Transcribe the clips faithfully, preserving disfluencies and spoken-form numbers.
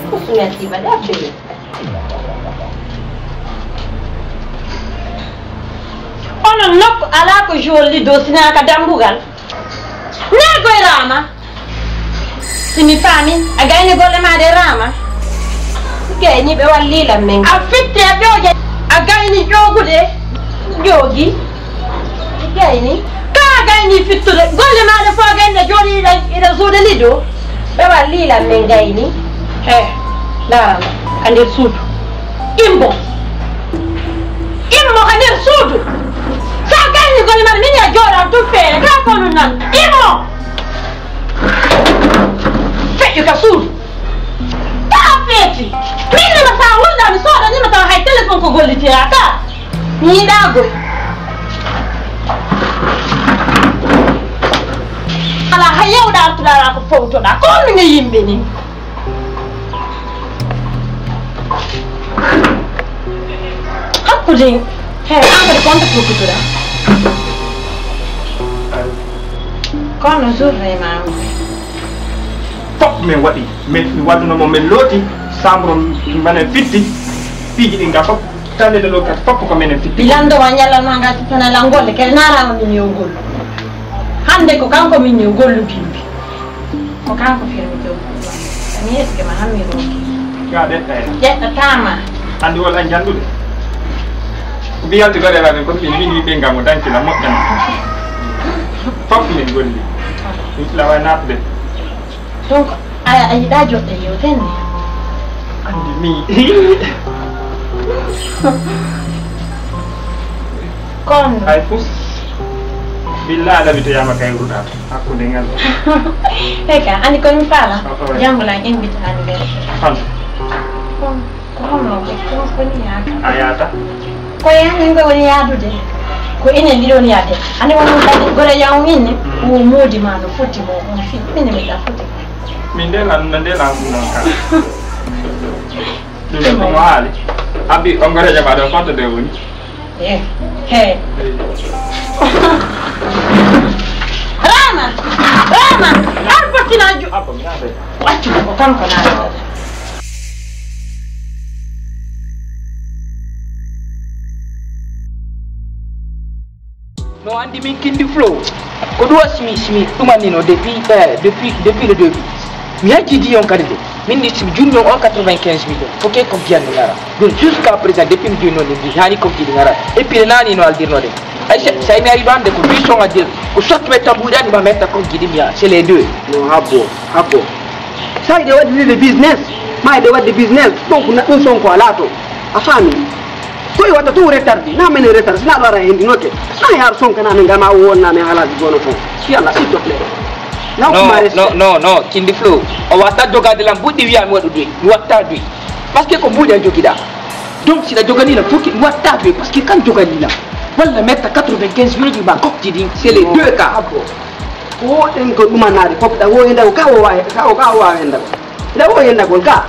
Ko sumerti ba dabbe. Onon nokku alaa ko jolli dow sinaa ka dambugal. Neegoy Raama. Si mi faami, a gayni golle maa de Raama. Si gayni ɓe walli lan men. A fitti a ƴooƴe, a gayni ƴoogude, ƴoogi. Si gayni, ka a gayni fittude, golle maa ɗe fof a gayni ɗe jooɗi iɗa, iɗa suude lido. Ɓe walli lan men gayni. He, ndaarama, ka nder suudu. Immo. Immo ka nder suudu. Sa gayni golle maɗa, min ya jooɗan tun feere. Ka ko nun nan. Immo. Feƴƴu ka suudu. Taa feeti. Min nima sa hulɗa, mi soodanima tawa hay téléphone ko gollitira ka. Mi yiɗaa goy. Alaa hay yewɗa artuɗa alaa ko fowtoɗa. Ko honɗum e yimɓe ni? Hakkude, he, an kadi ko on to fokkitoɗa? Kono journée ma on. Fof min waɗi, min, mi waɗuno mo, min looti, chambre menen fitti, piiji ɗin ga fof, tande ɗo kadi fof ko menen fitti. Mi lanndo ma ñallal ma ngal, si tana lan golle, kadi naaraama min yo gollu. Hannde ko kanko min yo gollu bimbi. Ko kanko firmi dow. Mi yettike ma, hammi rooki. Ga ɗeɗɗa en. Ƴeɗɗataama. Anndi wol an janndude. Ko biyalti gaɗe lamen ko fini, min wiɓe ngam o dancila moƴƴan. Fof min golli. Min lawa natde. Donc, a, a yiɗaa joɗɗe yewten ni? Anndi mi. Kon. Hay fus. Billaa laɓi to yama kay ruɗato. Hakkunde ngal. Eka, anndi ko mi faala? Oh, oh. Jambulan invite anniversaire. Fan? Kon, ko hono ko, ko, ko ni yaata? A yaata? Ko yaani ko woni yaadude? Ko enen ɗiɗon yaade. Anndi woni kadi gore yaw min ni, mm, ko moodi ma no foti mo, on fi, min mi da foti. Min de lan, min de lan ɗum non kala. Ɗum ɗo mo haali. Abi, on gore jaba ɗo fotto de woni. Eh, he. Rama! Rama! Ar fottinaaju! Abba, mi naata. Waccu ko kanko naata. No anndi min Kindi Flow. Ko ɗum o simi, simi ɗumanino depuis, eh, depuis, depuis le début. Mi yejjidi on kadi de. Min ni simi junno o quatre-vingt-quinze millions. Foke ko biyanno yara. Donc jusqu'à présent, depuis mi junno ni, mi hani ko gidi ngara. Et puis nani no aldirno de. Ay sa, sa mi ari bande ko huit cents a dir. Ko sot metta buɗani ma metta ko gidi mi ya. C'est les deux. No habbo, habbo. Sa ide waɗi de business. Ma ide waɗi business. Donc na ɗum son ko alato. A fami. Ko i watta tun retard, na men retard, sina ɗo ara hendinoke. Na yaar sonka na men gama o wonna men halal gono ton. Yalla, s'il te plaît. Na No, kuma no, respect. No, no, Kindi Flow. O watta jogade lam buɗɗi wiya mi waɗu duy. Mi watta duy. Parce que ko mbuuɗi a jogiɗa. Donc, si a jogani lam foki mi watta duy, parce que kan jogani lam. Walla metta quatre-vingt-quinze millions ma kokki ɗin, c'est les deux cas. Ko ɗen ko ɗumanaade fof, ɗa wo e ndaw, ka o waawi, ka o, ka o waawi e ndaw. Nde o yendagol ka.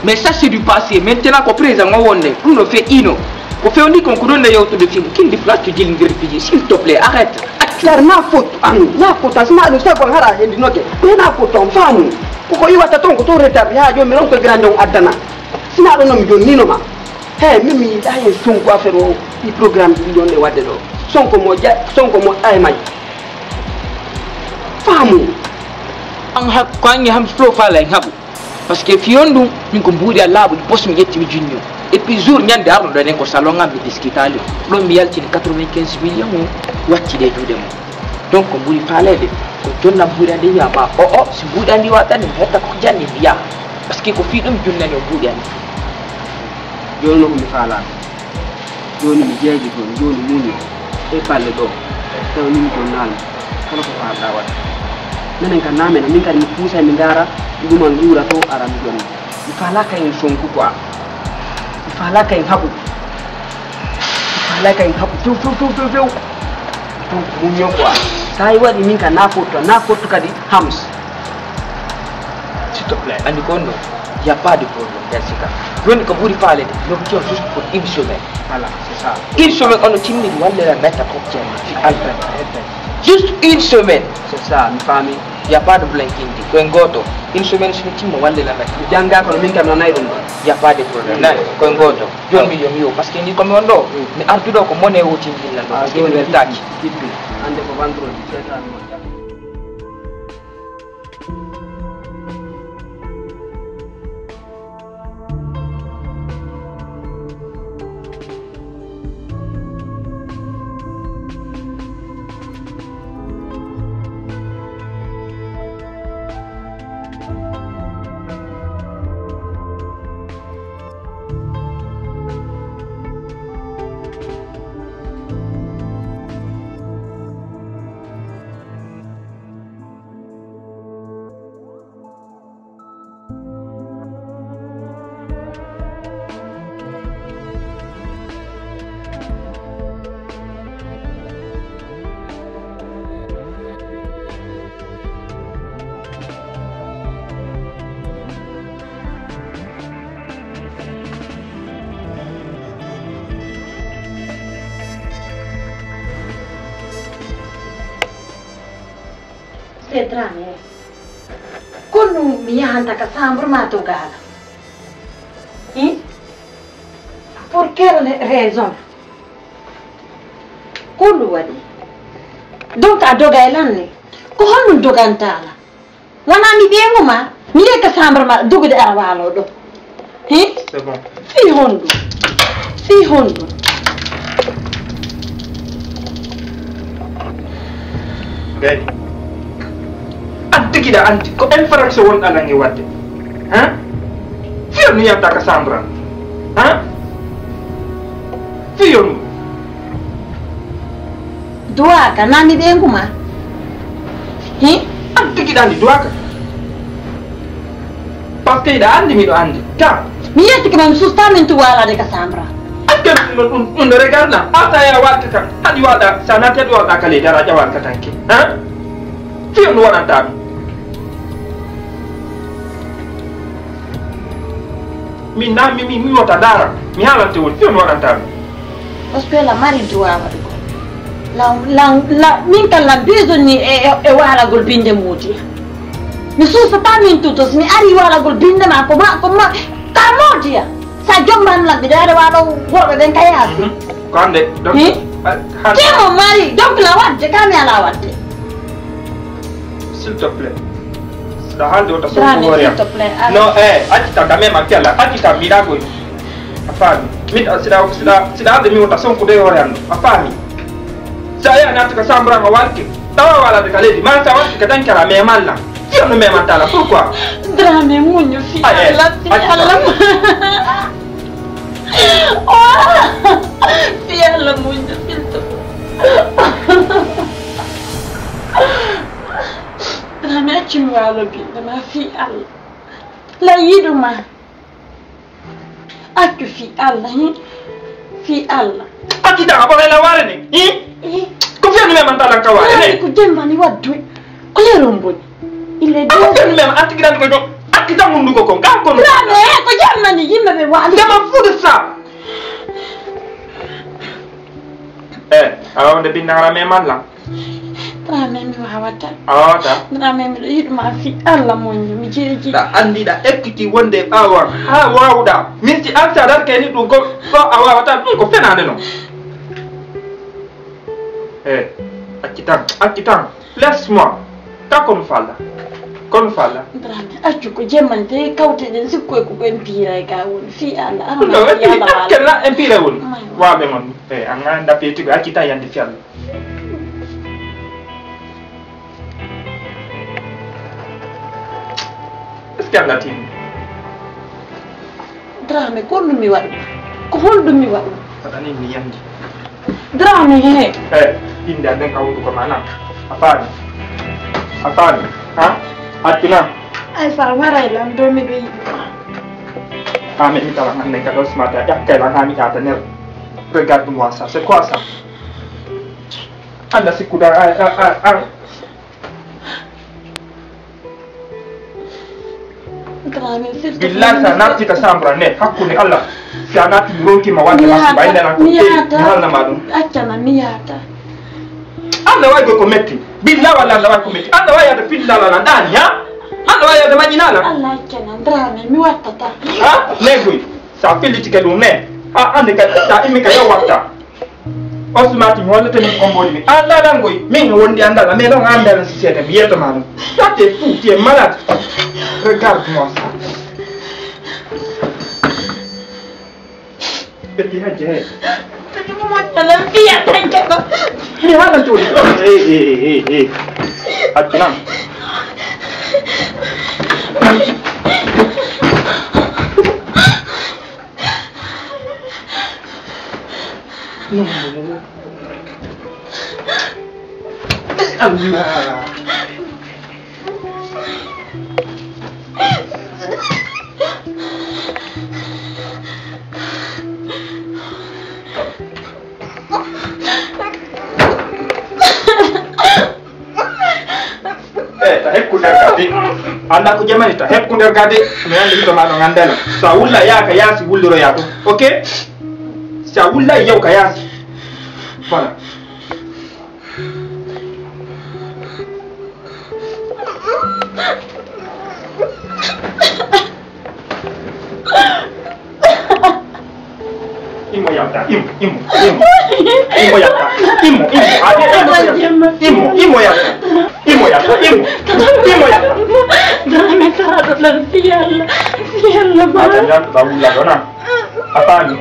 Mais ça, c'est du passé. Maintenant, ko présent o wonde. Ɗum no feƴƴino. Ko fewndi kon ko ɗon nde yewtude fii mo. Kindi Flow to jillindir piiji. S'il te plaît, arrête. Yar na fottu an, na fottu an. Sina ɗum sago an hara hendi noke. Mais na fottu an faamu. Ko ko iwata ton ko ton retard haa jooni mi ronko grande on addana. Sina ɗum non mi jonnino ma. He, min mi yiɗa hen Sonko affaire o, i programme ɗum ɗon ɗe wadde ɗo. Sonko mo ja-, Sonko mo ay may. Faamu. An ha-, ko anni ham Flow faala en haɓu. Parce que fii on ɗum, min ko mbuuɗi a laaɓuɗi, pos mi ƴetti mi junni on. Et puis jour ñande arno ɗon en ko salon am mi diskitaali on. Ɗon mi yaltini quatre-vingt-quinze millions o, watti ɗe juuɗe mum. Donc ko mbuuɗi faaleede, ko jonna mbuuɗi andi wiya ma, o, o, si mbuuɗi andi waɗani mi hetta ko janni mi yaha. Parce que ko fii ɗum junnani o mbuuɗi andi. Jooni no ko mi faalaano. Jooni mi jeeji toon, jooni muñi e balle ɗo. Tawi min ko naanmi. Kala ko faalɗaa waɗ. Menen ka naamena, min kadi mi fuusay, mi ndaara, ɗuma nguura to ara mi jonni. Mi faalaaka en sonku quoi. Mi faalaaka en haɓu. Mi faalaaka en haɓu few, few, few, few, few. Donc muñño quoi. Sa waɗi min ka na fotto, na fotto kadi hams. S'il te plaît, andi ko on ɗo, y a pas de problème dans ce cas. Jooni ko ɓuri faaleede, no ko juste pour une semaine. Voilà, c'est ça. Une semaine, on a timmi, walla la mettre comme ça, fi alpin. Juste une semaine. C'est ça, mi faami. Y a pas de problème, Kindi. Ko en gooto. Une semaine, si mi timmo, wallay lan. Jannga kono min kam nanay ɗum ɗon. Y a pas de problème. Nani, ko en gooto. Jooni mi yo mi yo, parce que ni ko mi on ɗo, mi arduɗo ko mone wotindin lan ɗo, parce que mi weltaaki. Hande ko vendredi, c'est ça. C'est Dramé. Ko ɗum mi yahanta ka chambre ma to gaala? Hein? Pour quelle raison? Ko ɗum waɗi? Donc a doga e lan ne? Ko honɗum dogantaa la? Wonaa mi ɓeyngu ma, mi yehi ka chambre ma, dogude ara waaloo ɗo. Hein? C'est bon. Fii honɗum? Fii honɗum? Gayni. An tigi ɗa anndi ko infraction wonɗa lan e waɗde. Hein? Fii on mi yahata ka chambre an. Hein? Fii on. Duwaaka, naa mi ɓeyngu ma? Hi? An tigi ɗa anndi Duwaaka. Parce que hiɗa anndi miɗo anndi. Ka. Mi yettike ma, mi susta min tu waalade ka chambre. Akke ɗum, ɗum, ɗum no regarde lan. Ata ya waɗde ka. Haɗi waɗa, sa naati haɗi waɗa ka leydi, ara ƴawan ka tanke. Hein? Fii on waɗanta mi. Min na, mi, mi, mi wota ndaara. Mi haalante woni, fii on waɗanta mi. Parce que la mari droit waɗugol. La, la, la, min kan la besoin ni e, e, e waalagol binde Moodi. Mi suusata min tutos, mi ari waalagol binde ma, ko ma, ko ma, ka Moodi ya. Sa jomban lan, mi daara waalo worɓe ɓen ka yaasi. Mhm. Ko hande, donc, hi? A, hande. Temo mari, donc la wadde, ka mi ala wadde. S'il te plaît. Siɗa haalde wota sonku hoore am. Dramé, s'il te plaît, arrête. Non, eh, acci tan, ka mema fii Alla, acci tan, mi yiɗaa koy. A faami? Min, siɗa, siɗa, siɗa haalde min wota sonkude hoore am, a faami? Sa yahi naati ka chambre am a waalike, tawa waalade ka leydi, maa sa waalike ka danki ara meman lan. Fii on no memanta lan, pourquoi? Dramé, muñu fii Alla, fii Alla. Fii Alla, muñu, s'il te plaît. Dramé, accu mi waalo binde ma fii Alla. La yiɗu ma. Accu fii Alla, hin. Fii Alla. Accu tan, a ɓoray lan waare ne, hin? Hin. Ko fii on no memanta lan ka waare ne? Ko jemma ni waddu. Ko yeron boni. Il est deux heures. Ko fii on no memanta lan ko ɗo. Accu tan hunduko kon, ka kon. Dramé, ko jemma ni yimɓe ɓe waali. Je m'en fous de ça. Eh, a waawde binndagol meman lan? Dramé, mi waawataa. A waawataa? Dramé, miɗo yiɗu ma fii Alla, moƴƴo, mi jeeji. Ɗa anndi ɗa ekkiti wonde ɓaawo an, haa waawuɗaa. Min si an si a darke ni ɗum ko, ko a waawataa, ɗum ko fenaande non. Eh, acci tan, acci tan. Laisse-moi. Ka kono falla. Kono falla. Dramé, accu ko jemma ni, te kawte ɗen sikkoy ko ko empire ka woni. Fii Alla, an ma fii Alla. Empire woni. Waɓe mon. Eh, an anda peti ko acci tan yande fii Alla. Est-ce que Alla tini? Dramé, ko honɗum mi waɗu? Ko honɗum mi waɗu? Saɗani mi yandi. Dramé, he. Eh, inde an nden ka hunduko ma nan. A faami? A faami? Ha? Accu nan. Ay, sa waray lan ɗo, miɗo yiɗi ma. Ha, mi tara an nden ka ɗo smart, a ƴakkay lan, ha mi ƴaata ner. Regarde-moi ça, c'est quoi ça? Anda sikkuda, a, a, a, a. Dramé, s'il te plaît. Billahi, si a naati ka chambre ne, hakkunde Alla, si a naati mi ronki ma wonde masiiba, inde lan ko mi yaata. Mi haalna ma ɗum. Acca na, mi yaata. Alla wawi ko metti. Billa walla Alla wawi ko metti. Alla wawi yadde pinndinal lan ɗaani, ha? Alla wawi yadde maƴinal lan. Alla accana, Dramé, mi wattata. Ha? Neguy, sa fillitike ɗum ne. A andi ka, sa immi ka yaw watta. Osmati, mi hollete min ko mboni mi. Alla lan goy, min no wondi andal, mais non an bela si seede, mi yetto ma ɗum. Toi, t'es fou, tu es malade. Regarde-moi ça. Ɓe ɗi hajje he. Tagi mo moƴƴa lan fiya tan jago. Mi haalan jooɗi. Hey, hey, hey, hey, hey. Accu lan. Non, non, non. Allah. Eh, ta hepku nder gadi. Anda ko jamani, ta hepku nder gadi. Mi andi hito ma ɗon andana. Sa wulla yaaka yaasi wulliroya ɗum. Ok? Sa wulla yaw ka yaasi. Voilà. Immo yalta, immo, immo, immo. Immo yalta, immo, immo. Ade, immo, immo, immo yalta. Immo yalta, immo. Immo yalta. Dara men tara ɗo lan, fi Alla, fi Alla ba. Aca yalta ba wulla ɗo na. A faami?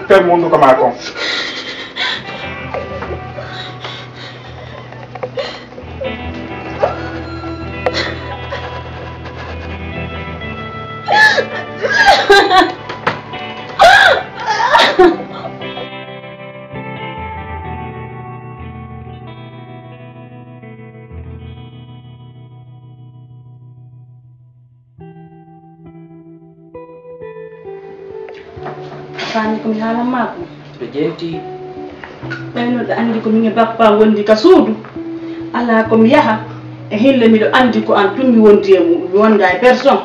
Fer mundu ko maa kon. Faami ko mi haalan maa kon? Ɓe ƴeewti. Ɓay no ɗa anndi ko min e bappa wondi ka suudu? Alaa ko mi yaha. E hille miɗo anndi ko an tun mi wondi e muɗum, mi wonda e personne.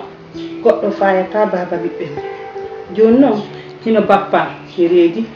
Goɗɗo faayataa baaba ɓiɓɓe mum. Jooni non, hino bappa e reedi,